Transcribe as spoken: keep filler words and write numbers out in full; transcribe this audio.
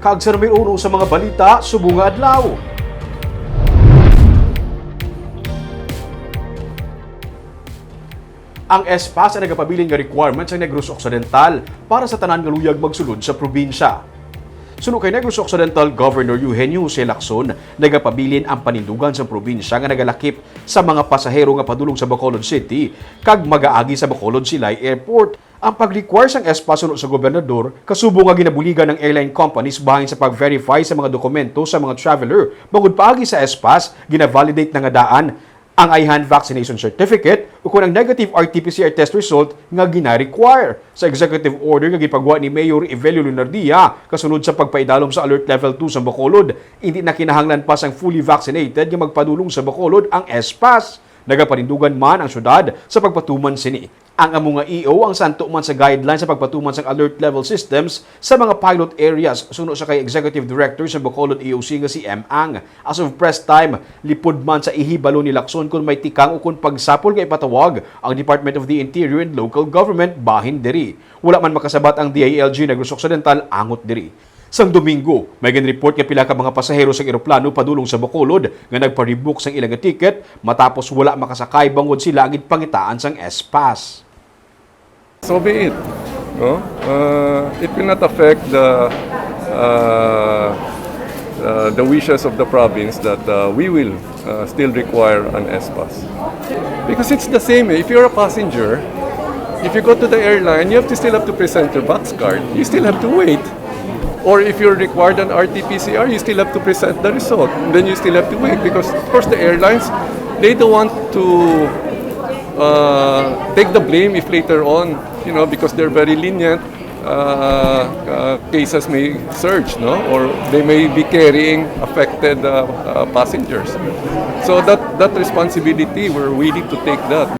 Kag sa numero uno sa mga balita subong nga adlaw. Ang S-PaSS ang nagapabilin nga requirement sa Negros Occidental para sa tanan nga luyag magsulod sa probinsya. Suno kay Negros Occidental Governor Eugenio Jose Lacson, nagapabilin ang panindugan sa probinsya nga nagalakip sa mga pasahero nga padulong sa Bacolod City kag magaagi sa Bacolod Silay Airport. Ang pag-require sang S-PaSS suno sa gobernador, kasubong nga ginabuligan ang airline companies bahin sa pag-verify sa mga dokumento sa mga traveler bangod paagi sa S-PaSS, gina-validate na nga daan ang I hand vaccination certificate o kon ang negative R T P C R test result nga gina-require. Sa executive order nga gipagwa ni Mayor Evelio Leonardia kasunod sa pagpaidalom sa Alert Level two sa Bacolod, hindi na kinahanglan pa sang fully vaccinated nga magpadulong sa Bacolod ang S-PaSS. Nagapanindugan man ang syudad sa pagpatuman sini. Ang amo nga E O ang santo man sa guidelines sa pagpatuman sang alert level systems sa mga pilot areas, suno sa kay Executive Director sa Bacolod E O C nga si M. Ang. As of press time, lipod man sa ihibalo ni Lacson kon may tikang o kon pagsapol nga ipatawag ang Department of the Interior and Local Government bahin diri. Wala man makasabat ang D I L G Negros Occidental angot diri. Sang Domingo, may ginreport nga pila ka mga pasahero sang eroplano padulong sa Bacolod nga nagpa-rebook sang ila nga ticket matapos wala makasakay bangod sila ang ginpangitaan sang S-PaSS. So be it. No? Uh, it will not affect the uh, uh, the wishes of the province that uh, we will uh, still require an S-PaSS. Because it's the same. Eh. If you're a passenger, if you go to the airline, you have to still have to present your box card. You still have to wait. Or if you're required an R T P C R, you still have to present the result. Then you still have to wait because, of course, the airlines, they don't want to uh, take the blame if later on, you know, because they're very lenient, uh, uh, cases may surge, no? Or they may be carrying affected uh, uh, passengers. So that, that responsibility, we're willing to take that.